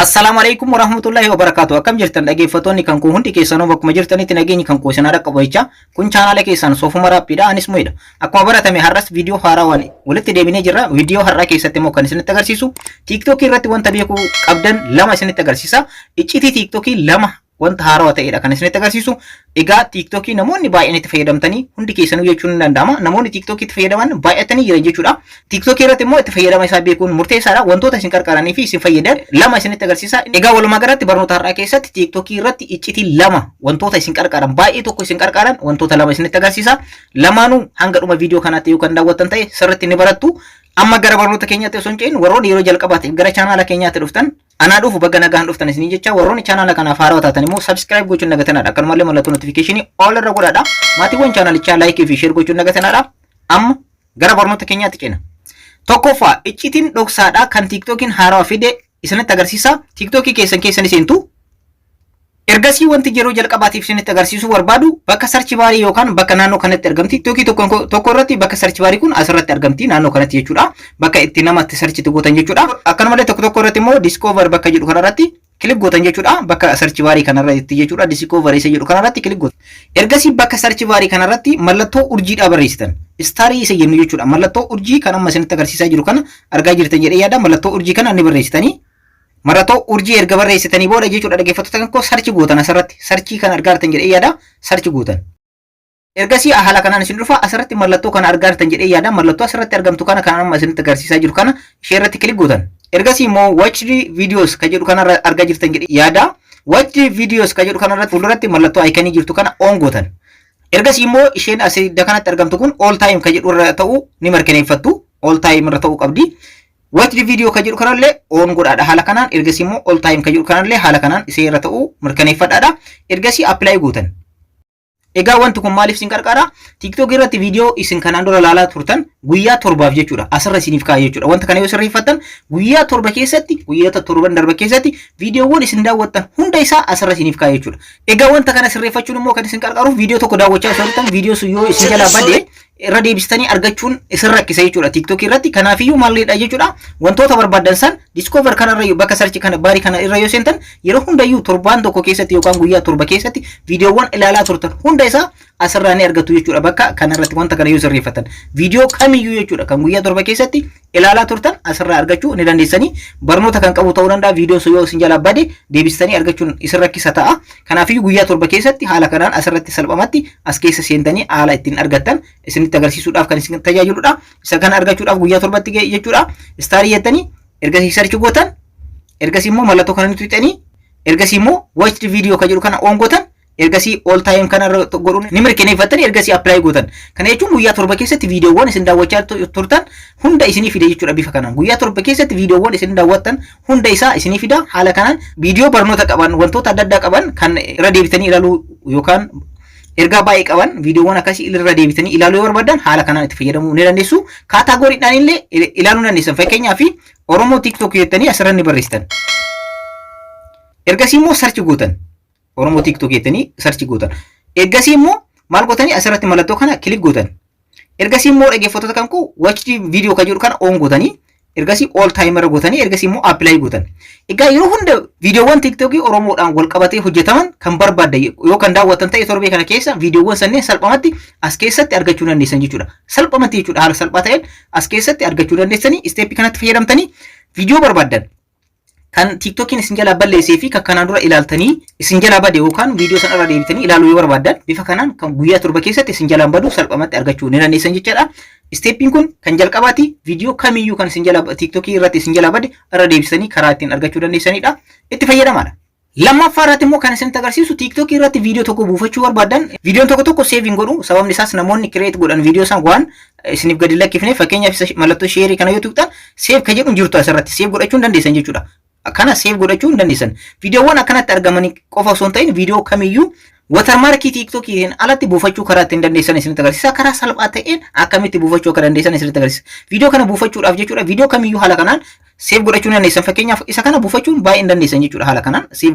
Assalaamu alaikum warahmatullahi wabarakatuh. Akkam jirtan dhaggeeffattoonni kan koo hundi keessanuu bakkuma jirtanitti nageenyi kan koo isin haa dhaqqabu jecha kun chaanaala keessan Soofuma Raappiidha anis Mu'idha. Akkuma baratame har'as viidiyoo haaraa waan walitti deebinee jirra. Viidiyoo har'aa keessatti immoo kan isinitti agarsiisu TikTok irratti wanta beekuu qabdan lama isinitti agarsiisa. Iccitii TikTok lama wanta haarawaa ta'edha kan isinitti agarsiisu. Egaa TikTokii namoonni baay'een itti fayyadamtanii hundi keessanuu jechuun ni danda'ama. Namoonni TikTokii itti fayyadaman baay'atanii jiran jechuudha. TikTokii irratti immoo itti fayyadama isaa beekuun murteessaadha. Wantoota isin qarqaranii fi isin fayyadan lama isinitti agarsiisa. Egaa walumaa galatti barnoota har'aa keessatti TikTokii irratti iccitii lama wantoota isin qarqaran baay'ee tokko isin qarqaran wantoota lama isinitti agarsiisa. Lamaanuu hanga dhuma viidiyoo kanaatti yoo kan daawwattan ta'e sirriitti ni barattu. Amma gara barnoota keenyaatti osoo hin ce'in warroonni yeroo jalqabaatiif gara chaanaala keenyaatti dhuftan Anaa dhufu baga nagaan dhuftan isiniin jecha warroonni chaanaala kanaaf haarawaa taatan immoo subscribe gochuun dagatanaadha. Akkanumallee mallattoo notification all irra godhaadha. Maatiiwwan chaanalichaa like fi share gochuun dagatanaadha. Amma gara barnoota keenyaatti ceena. Tokkoffaa iccitiin dhoksaadha kan TikTokiin haarawaa fide isinitti agarsiisa. TikTokii keessan keessa ni seentu. Ergasii wanti yeroo jalqabaatiif isinitti agarsiisuu barbaadu bakka search baarii yookaan bakka naannoo kanatti argamti. TikTokii tokko tokko irratti bakka search baarii kun asirratti argamti naannoo kanatti jechuudha. Bakka itti namatti search itti gootan jechuudha. Akkanumallee tokko tokko irratti immoo discover bakka jedhu kanarratti click gootan jechuudha. Bakka search baarii kanarratti jechuudha. Discover isa jedhu kanarratti click gootan. Ergasii bakka search baarii kanarratti mallattoo urjiidhaa barreessitan. Starii isa jennu jechuudha. Mallattoo urjii kan amma isinitti agarsiisaa jiru kana argaa jirtan jedhee yaada. Mallattoo urjii kana ni barreessitanii. Mallattoo urjii erga barreessitanii booda jechuudha dhaggeeffattoota kan koo search gootan asirratti searchii kan argaa jirtan jedhee yaada search gootan. Ergasii haala kanaan isin dhufa asirratti mallattoo kana argaa jirtan jedhee yaada mallattoo asirratti argamtu kana kan amma isinitti agarsiisaa jiru kana ishee irratti click gootan. Ergasii immoo watch videos kan jedhu kana argaa jirtan jedhee yaada watch videos kan jedhu kanarratti fuulduratti mallattoo iconii jirtu kana on gootan. Ergasii immoo isheen asii kanatti argamtu kun all time kan jedhu irra ta'uu ni mirkaneeffattu all time irra ta'uu qabdi. Watch video kan jedhu kanallee on godhaadha haala kanaan ergasii immoo all time kan jedhu kanallee haala kanaan isee irra ta'uu mirkaneeffadhaadha. Ergasii apply gootan. Egaa wanti kun maaliif isin qarqara? TikTok irratti viidiyoo isin kanaan dura ilaalaa turtan guyyaa 7f jechuudha. Asirra isiniif kaa'a jechuudha. Wanta kana yoo sirreeffattan guyyaa 7 keessatti guyyoota 7n darban keessatti viidiyoowwan isin daawwattan hunda isaa asirra isiniif kaa'a jechuudha. Egaa wanta kana sirreeffachuun immoo kan isin qarqaruuf viidiyoo tokko daawwachaa osoo turtan viidiyoo sun yoo isin jalaa bade irra deebistanii argachuun isin rakkisa jechuudha TikTok irratti. Kanaafiyyuu maalidha jechuudha wantoota barbaadan san discover kanarra bakka search kana baarii kana irra yoo seentan yeroo hundayyuu torbaan tokko keessatti yookaan guyyaa 7 keessatti viidiyoowwan ilaalaa turtan hunda isaa asirraa ni argatu jechuudha. Bakka kanarratti wanta kana yoo sirreeffatan viidiyoo kamiyyuu jechuudha kan guyyaa 7 keessatti ilaalaa turtan asirraa argachuu ni dandeessanii. Barnoota kan qabu ta'uu danda'a viidiyoo sun yoo isin jalaa bade deebistanii argachuun isin rakkisa ta'a. Kanaafiyyuu guyyaa 7 keessatti haala kanaan asirratti salphumatti as keessa seentanii haala ittiin argattan isinitti agarsiisuudhaaf kan isin tajaajiludha. Isa kana argachuudhaaf guyyaa 7tti jechuudha. Starii jettanii ergasii search gootan ergasii immoo mallattoo kana tuqxanii ergasii immoo watch video kan jedhu kana on gootan ergasii all time kana irra godhuun ni mirkaneeffattanii ergasii apply gootan. Kana jechuun guyyaa 7 keessatti viidiyoowwan isin daawwachaa turtan hunda isinii fida jechuudha bifa kanaan. Guyyaa 7 keessatti viidiyoowwan isin daawwattan hunda isaa isinii fida haala kanaan viidiyoo barnoota qaban wantoota adda addaa qaban kan irra deebitanii ilaaluu yookaan ergaa baay'ee qaban viidiyoowwan akkasii irra deebitanii ilaaluu yoo barbaadan haala kanaan itti fayyadamuu ni dandeessu. Categorydhaan illee ilaaluu ni dandeessan. Fakkeenyaaf Oromoo TikTok jettanii asirra ni barreessitan. Ergasii immoo search gootan. Oromoo TikTok jettanii search gootan. Ergasii immoo maal gootanii asirratti mallattoo kana click gootan. Ergasii immoo dhaggeeffattoota kan koo watch video kan jedhu kana on gootanii ergasii all time irra gootanii ergasii immoo apply gootan. Egaa yeroo hunda viidiyoowwan TikTokii Oromoodhaan wal qabatee hojjetaman kan barbaaddan yoo kan daawwattan ta'e torbee kana keessa viidiyoowwan sanneen salphumatti as keessatti argachuu dandeessan jechuudha. Salphumatti jechuudha haala salphaa ta'een as keessatti argachuu dandeessanii stepii kanatti fayyadamtanii viidiyoo barbaaddan kan TikTokiin isin jalaa balleessee fi kan kanaan dura ilaaltanii isin jalaa bade yookaan viidiyoo sana irra deebitanii ilaaluu yoo barbaaddan bifa kanaan kan guyyaa 7 keessatti isin jalaan badu salphumatti argachuu ni dandeessan jechuudha. Stepiin kun kan jalqabaati viidiyoo kamiyyuu kan isin jalaa TikTokii irratti isin jalaa bade irra deebisanii karaa ittiin argachuu dandeessanidha. Itti fayyadamaadha. Lammaffaa irratti immoo kan isinitti agarsiisu TikTokii irratti viidiyoo tokko buufachuu barbaadan viidiyoon tokko tokko save hin godhu sababni isaas namoonni create godhan viidiyoo isaan waan isiniif gadi lakkifne fakkeenyaaf mallattoo shareii kana yoo tuqxan save kan jedhu hin jirtu asirratti save godhachuu hin dandeessan jechuudha. Kana save godhachuu hin dandeessan. Viidiyoowwan akkanatti argamanii qofa osoo hin ta'in viidiyoo kamiyyuu watermarkii TikTokiin alatti buufachuu karaa ittiin dandeessan isinitti agarsiisa. Karaa salphaa ta'een akkamitti buufachuu akka dandeessan isinitti agarsiisa. Viidiyoo kana buufachuudhaaf jechuudha viidiyoo kamiyyuu haala kanaan save godhachuu ni dandeessan. Fakkeenyaaf isa kana buufachuun baay'ee hin dandeessan jechuudha haala kanaan save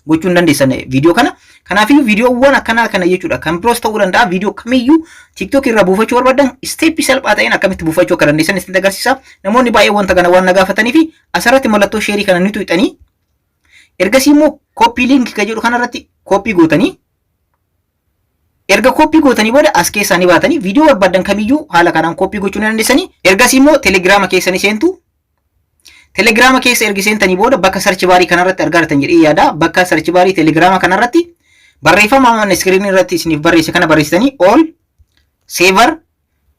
gochuu hin dandeessan viidiyoo kana. Kanaafiyyuu viidiyoowwan akkanaa kana jechuudha kan biroos ta'uu danda'a viidiyoo kamiyyuu TikTok irraa buufachuu barbaadan stepii salphaa ta'een akkamitti buufachuu akka dandeessan isinitti agarsiisa. Namoonni baay'ee wanta kana waan na gaafatanii fi asirratti mallattoo shareii kana ni tuqxanii. Ergasii immoo copy link kan jedhu kanarratti copy gootanii, erga copy gootanii booda as keessaa ni baatanii viidiyoo barbaadan kamiyyuu haala kanaan copy gochuu ni dandeessanii. Ergasii immoo Telegiraama keessa ni seentu. Telegiraama keessa ergi seentanii booda bakka search barii kanarratti argaa jirtan jedhee yaada. Bakka search barii Telegiraama kanarratti barreeffama amma iskiriinii irratti isiniif barreesse kana barreessitanii, "all saver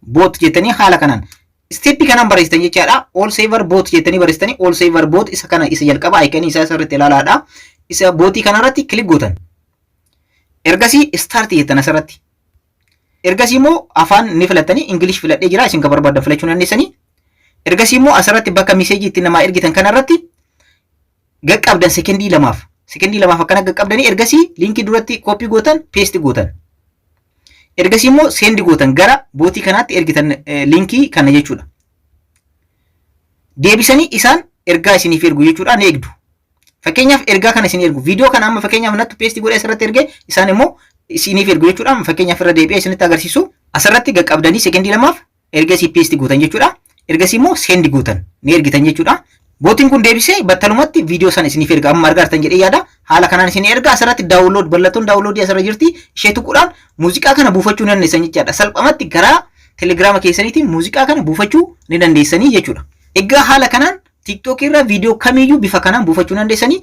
bot" jettanii haala kanaan stepii kanaan barreessitan jechaadha. "All saver bot" jettanii barreessitanii, all saver bot isa kana, isa jalqaba iconii isaa sirriitti ilaalaadha. Isa botii kanarratti click gootan. Ergasii start jettan asirratti. Ergasii immoo afaan ni filattanii, English filadhee jira, isin kan barbaadan filachuu dandeessanii. Ergasii immoo asirratti bakka messageii itti namaa ergitan kanarratti gaqqabdan sekendii 2f. Sekendii 2f akkana gaqqabdanii, ergasii linkii duratti copy gootan paste gootan. Ergasii immoo send gootan, gara botii kanaatti ergitan linkii kana jechuudha. Deebisanii isaan ergaa isiniif ergu jechuudha, ni eegdu. Fakkeenyaaf ergaa kana isin ergu. Viidiyoo kana amma fakkeenyaaf nattu paste godhee asirratti ergee, isaan immoo isiniif ergu jechuudha. Fakkeenyaaf irra deebi'ee isinitti agarsiisu. Asirratti qaqqabdanii sekendii 2f, ergasii paste gootan jechuudha. Ergasii immoo send gootan, ni ergitan jechuudha. Botiin kun deebisee battalumatti viidiyoo sana isiniif erga, amma argaa jedhee yaada. Haala kanaan isin erga, asirratti download, mallattoon downloadii asirra jirti. Ishee tuquudhaan muuziqaa kana buufachuu ni dandeessan jechaadha. Salphumatti karaa Telegiraama keessaniitiin muuziqaa kana buufachuu ni dandeessanii jechuudha. Egaa haala kanaan TikTok irra viidiyoo kamiyyuu bifa kanaan buufachuu dandeessanii.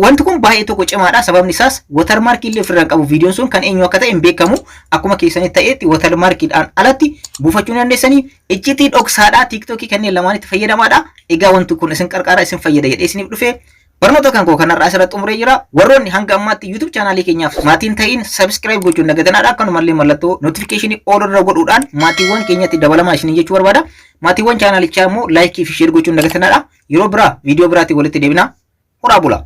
Wanti kun baay'ee tokko cimaadha. Sababni isaas watermarkii illee ofirraa qabu. Viidiyoon sun kan eenyu akka ta'e hin beekamu. Akkuma keessanii ta'etti watermarkiidhaan alatti buufachuu dandeessanii. Iccitii dhoksaadha. TikTokii kanneen lamaan itti fayyadamaadha. Egaa wanti kun isin qarqaara, isin fayyada jedhee isiniif dhufe. Barnoota kan koo kanarraa asirratti xumuree jira. Warroonni hanga ammaatti YouTube channelii keenyaaf maatiin ta'in subscribe gochuun dagatanaadha. Akkanumallee mallattoo notificationii all irra godhuudhaan maatiiwwan keenyatti dabalamaa isinii jechuu barbaada. Maatiiwwan channelichaa immoo likeii fi share gochuun dagatanaadha. Yeroo biraa viidiyoo biraatiin walitti deebina. Horaa bulaa.